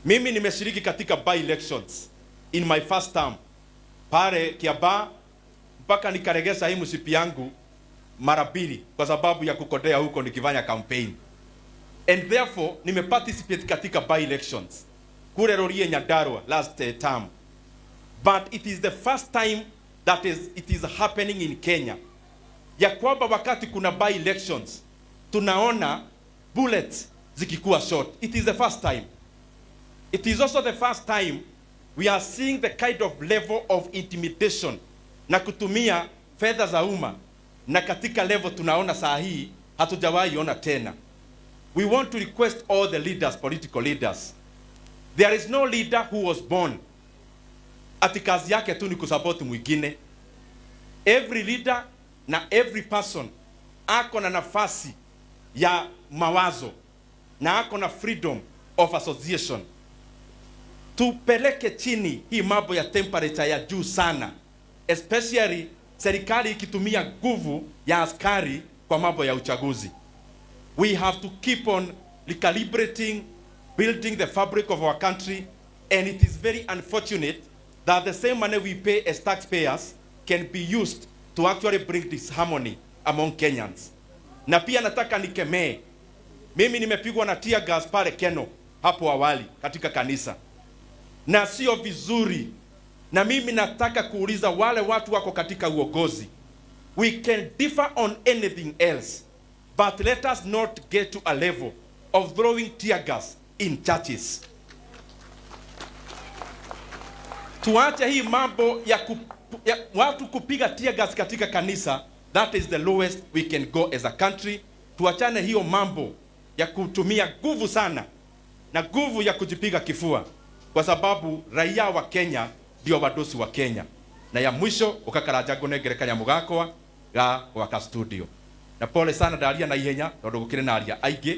Mimi nimeshiriki katika by elections in my first term pale Kiambaa mpaka nikaregeza hii msipi yangu mara mbili kwa sababu ya kukodea huko nikifanya campaign. And therefore nimeparticipate katika by elections kule Rurii Nyandarua last term. But it is the first time that it is happening in Kenya ya kwamba wakati kuna by elections tunaona bullets zikikuwa shot. It is the first time. It is also the first time we are seeing the kind of level of intimidation na kutumia fedha za umma, na katika level tunaona saa hii hatujawahi ona tena. We want to request all the leaders, political leaders. There is no leader who was born ati kazi yake tu ni kusupport mwingine. Every leader na every person ako na nafasi ya mawazo na ako na freedom of association. Tupeleke chini hii mambo ya temperature ya juu sana, especially serikali ikitumia nguvu ya askari kwa mambo ya uchaguzi. We have to keep on recalibrating, building the fabric of our country, and it is very unfortunate that the same money we pay as taxpayers can be used to actually bring disharmony among Kenyans. Na pia nataka nikemee, mimi nimepigwa na tear gas pale Keno hapo awali katika kanisa, na sio vizuri. Na mimi nataka kuuliza wale watu wako katika uongozi, we can differ on anything else, but let us not get to a level of throwing tear gas in churches. Tuache hii mambo ya watu kupiga tear gas katika kanisa. That is the lowest we can go as a country. Tuachane hiyo mambo ya kutumia nguvu sana na nguvu ya kujipiga kifua, kwa sababu raia wa Kenya ndio wadosi wa Kenya. Na ya mwisho ukakaraja ngunengere kanyamu gakwa ga gwaka studio. Na pole sana ndaria na ihenya tondu gukiri na aria aingĩ.